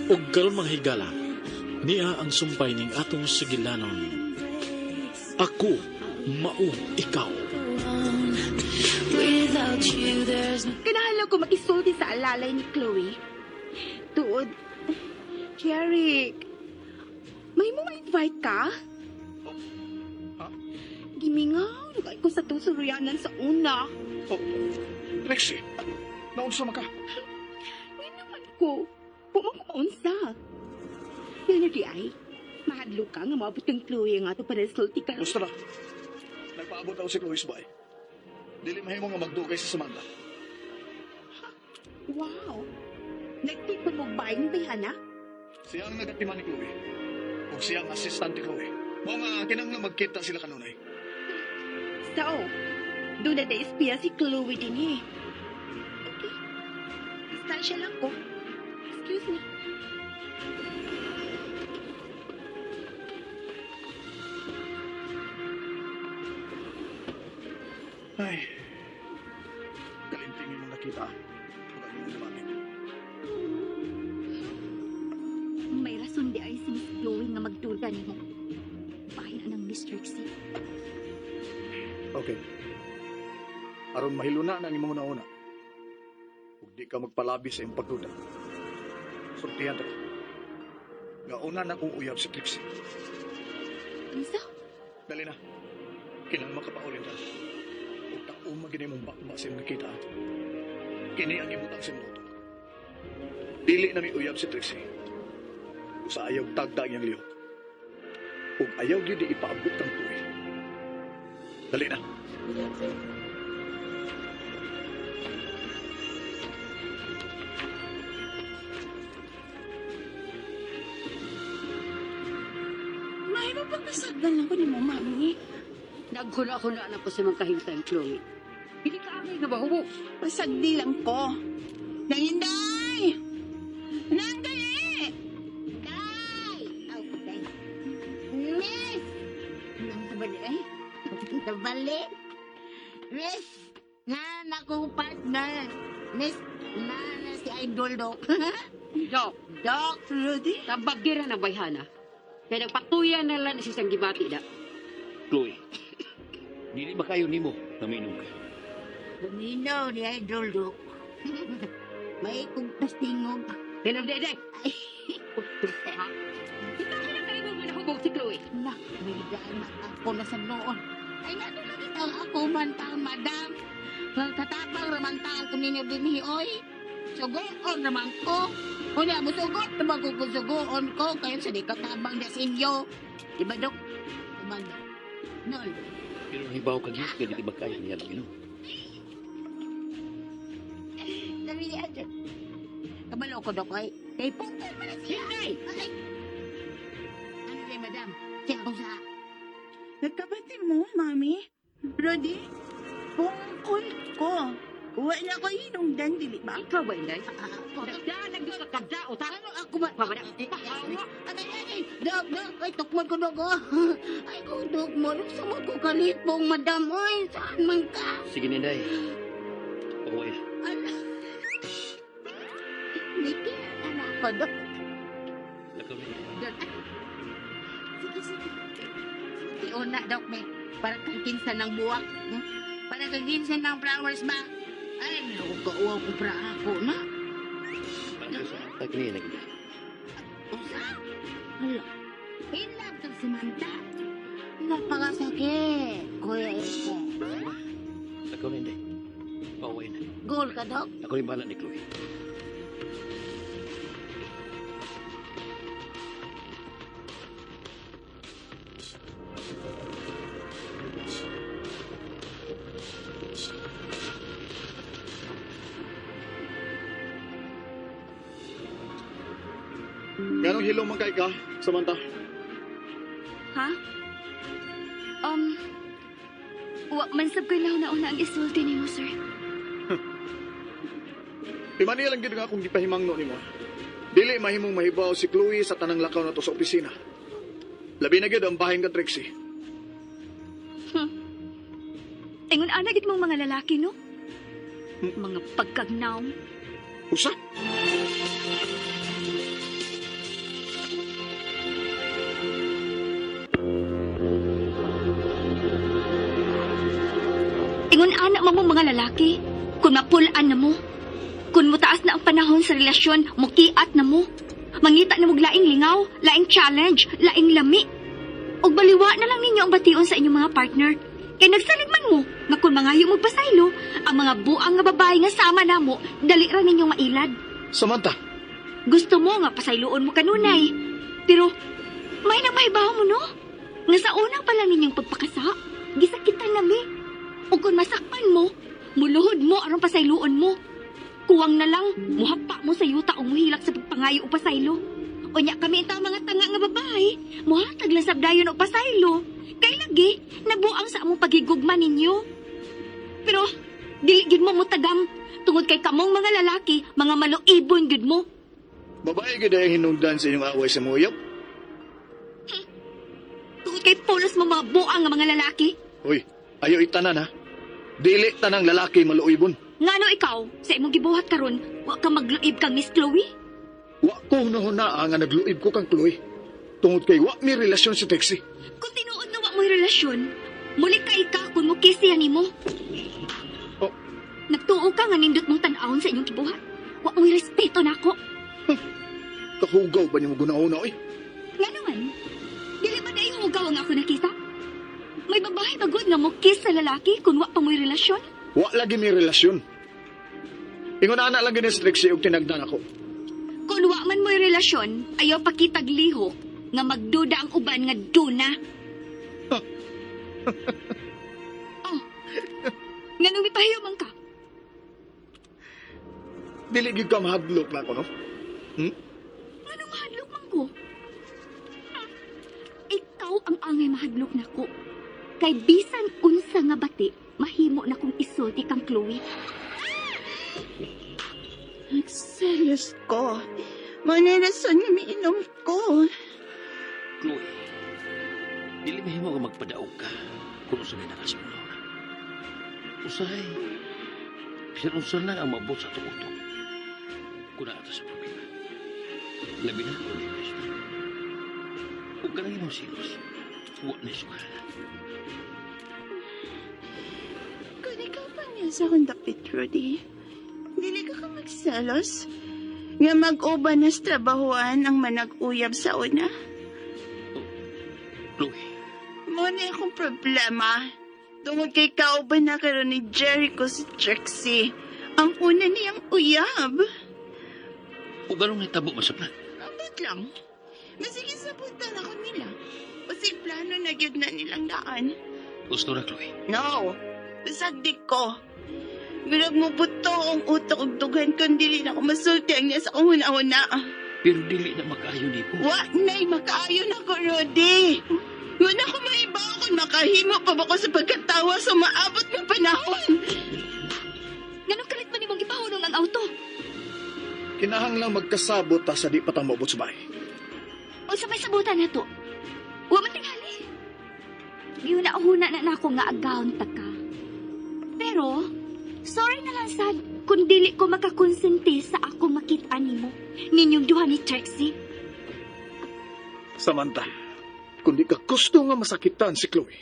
Ug karon, mga higala, niya ang sumpay ning atong sugilanon. Ako Mao Ikaw. Kinahanglan ko makisulti sa alalay ni Chloe. Tuod, Jeric, may mo ma-invite ka? Ha? Gimingaw, nagay ko sa tusuruyanan sa una. Oh, Trixie, naunsa man ka? Ngayon naman ko, pumang kumaunsa. Yan di ay, mahadlo ka nga maabot kang Chloe nga ato para sulti ka. Gusto na. Nagpaabot ako si Chloe sa bahay. Dili mahimo nga magdugay sa Samantha. Wow! Nagtipon mo ba yung bayhana? Siya ang nagatiman ni Chloe. Ug siya ang assistant ni Chloe. Mao nga kinahanglan magkita sila kanunay. So, doon na na-espiya si Chloe din eh. Okay. Distansya lang ko. Excuse me. Ay, kalinting imong nakita. Ug ang imong nabati. May rason di ay si Miss Chloe nga magduda nimo. Bahin anang Miss Trixie. Okay. Aron mahiluna na ang imong una-una. Ug di ka magpalabi sa imong pagduda. Sultihan ta ka. Nga una na kong uyab si Trixie. Unsa? Dali na. Kinahanglan makapaulin ta. Ug tauma gini mong bakba sa imong nakita. Kini ang ibutang sa imong utok. Dili na mi uyab si Trixie. Usa ayaw tagda ang iyang lihok. Ug ayaw gyud ipaabot kang Chloe. Dali na. May mapagpasagdan lang ko ni mo, Mami. Naghuna-huna na po si mga kahintang Chloe. Dili ka angay nga mahubog. Pasagdi lang ko. Nanginday! Nanggali! Day! Aw, day. Miss! Nang sabali ay. Nabali. Miss! Nga na ko partner. Miss, na na si Idol Dok. Dok, Dok! Rudy? tabagira na bayhana. Kaya nagpatuya na lang si siyang gibati da. Chloe, dili ba kayo nimo naminom ka? Luminaw ni Idol Dok. May kugtas tingog. Tinagdede! Ha? Ikaw na kayo nga nahubog si Chloe. Na, may daan ako na sa noon. Ay, nga doon lang ang ako man ta, madam. Nagtatabang raman ta ako ninyo dinhi, oy. Sugoon raman ko. Una, musugot naman ko kung sugoon ko. Kaya sa di katabang na sa inyo. Di ba, Dok? Diba, Dok? Nol. Pero nahibaw ka gyud kay dili ba kayo niya minom? Sabi niya, Dok. Kabalo ko, Dok, ay. Kay pungkol man na siya. Hinday! Ay! Ano rin, madam? Siya ko sa. Nagkabati mo, Mami? Rudy? Pungkol ko. Uwa na ko hinungdan, dili ba? Ikaw ba, Inday? Ako. Nagdalag ka kadaot, ha? Ano ako ba? Pamana. Ay, ay, ay, Dok, dok, ay, tukmon ko, dok, oh. Ay, ko, dok mo. Sumod ko kalipong, madam, oy. Saan man ka? Sige Ninday. Pahuway na. Ala. Niki, anak ko, dok. Lakaw na. Dok, ay. Sige, sige. Sige, una, dok, may. Para kang kinsa ng buwak. Para kang kinsa ng flowers ba? Ay, naloko ko pra ako na. Para sa tag niya nagda. Usa? Hala. In love kang Samantha. Napakasakit, Kuya Eko. Lakaw na, Inday. Pahuway na. Goal ka, Dok? Ako rin bahala ni Chloe. Nganong hilom man kay ka, Samantha? Ha? Wa man sab ko'y nauna-una ang isulti nimo, sir. Pimaniya lang gid nga akong gipahimangno nimo. Dili mahimong mahibaw si Chloe sa tanang lakaw nato sa opisina. Labi na gyud ang bahin ka, Trixie. Ingon ana gid mong mga lalaki, no? Mga pagkagnaw. Usa? Ingon ana man mong mga lalaki. Kung mapulaan na mo. Kung mutaas na ang panahon sa relasyon, mukiat na mo. Mangita na mog laing lingaw, laing challenge, laing lami. Og baliwa na lang ninyo ang bation sa inyong mga partner. Kay nagsalig man mo, nga kung mangayo magpasaylo, ang mga buang nga babae nga sama namo, dali ra ninyong mailad. Samantha, Gusto mo nga pasayloon mo kanunay. Pero may nang mahibaw mo, no? Nga sa unang pa lang ninyong pagpakasa, gisakitan nami. O kung masakpan mo, muluhod mo aron pasayloon mo. Kuwang na lang, muhapa mo sa yuta o muhilak sa pagpangayo o pasaylo. Unya kami ito ang mga tanga nga babae, muhatag lang sabdayon o pasaylo. Kay lagi, nabuang sa among pagigugma ninyo. Pero, dili gid mo mutagam, tungod kay kamong mga lalaki, mga maluibon gid mo. Babae gid ang hinungdan sa inyong away sa muyop. Tungod kay pulos mo mga buang nga mga lalaki. Uy, ayo itanan ha. Dili tanang lalaki maluibon. Ngano ikaw, sa imong gibuhat karon, wa ka magluib kang Miss Chloe? Wa ko hunahuna nga nagluib ko kang Chloe. Tungod kay wa mi relasyon si Trixie. Kung tinuod na wa mo'y relasyon, muli kay ka kung mo kiss siya nimo. Oh. Nagtuo ka nga nindot mong tan-awon sa inyong gibuhat. Wa mo'y respeto nako. Kahugaw ba niyo mo gunahuna oy? Nga naman, dili ba dahil hugaw ang ako nakita? May babae ba gud nga mo kiss sa lalaki kung wa pa mo'y relasyon? Wa lagi mi relasyon. Ingon ana lang gini si Trixie og tinagdan ako. Kung wa man mo'y relasyon, ayaw pakitag lihok nga magduda ang uban nga duna. Oh. Nga nung mipahiyo man ka. Dili gyud ka mahadlok na ako, no? Nga nung mahadlok man ko. Ikaw ang angay mahadlok nako. Kay bisan unsa nga bati, mahimo na kong isulti kang Chloe. Nagselos ko. Mao na rason nga miinom ko. Chloe, dili mahimo nga magpadaog ka kung unsa may naka sa una. Usahay, bisan unsa lang ang maabot sa atong utok. Kung naa ta sa problema, labi na kung depression. Ug kanang imong silos, wa na sugalan. Kung ikaw pa niya sa akong dapit, Rudy, dili ka ka magselos? Nga mag-uban na sa trabahoan ang manag-uyab sa una? Chloe, Mo na akong problema. Tungod kay kauban na karon ni Jericho si Trixie. Ang una niyang uyab. ug anong nahitabo man sa plan? Ambot lang. Masige sabutan ako nila. Basig plano na gyud na nilang daan. Gusto na, Chloe. No. Bisag di ko. Birag mo buto ang utok og dughan kun dili na ako masulti ang niya sa akong huna-huna. Pero dili na makaayo nimo. Wa na'y makaayo na ko, Rudy. Wala ko maibaw kung makahimo pa ba ko sa pagkatawa sa maabot ng panahon. Nganong kalit man nimong gipahunong ang auto? Kinahanglang magkasabot ta sa di pa ta moabot sa bahay. Unsa may sabutan nato? Wa man tingali. Gihuna-huna na nako nga agawon ta ka. Pero sorry na lang sad kung dili ko makakonsente sa akong makita nimo. Ninyong duha ni Trixie. Samantha, kung di ka gusto nga masakitan si Chloe,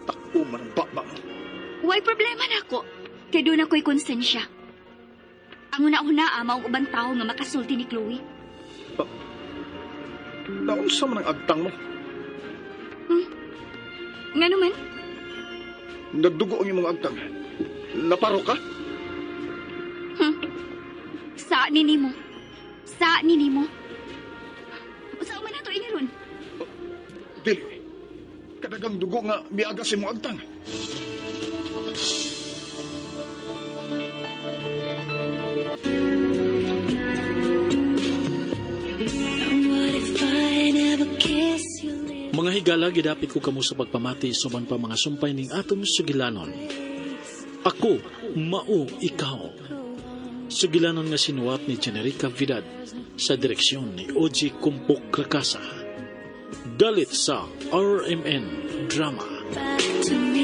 takbo man ang baba mo. Way problema nako. Kay doon ako'y konsensya. Ang una-una maong ubang tao nga makasulti ni Chloe. Naunsa man ang agtang mo. Nga naman, Nagdugo ang imong agtang. Naparo ka? Sa ni nimo. Sa ni nimo. Usa man nato ini ron. Dili. Kadagang dugo nga miagas imong agtang. Mga higala, gidapit ko kamo sa pagpamati suman pa mga sumpay ning atong sugilanon. Ako, mao ikaw. Sugilanon nga sinuwat ni Generica Vidad sa direksyon ni Oji Kumpok Rakasa. Dalit sa RMN Drama. Back to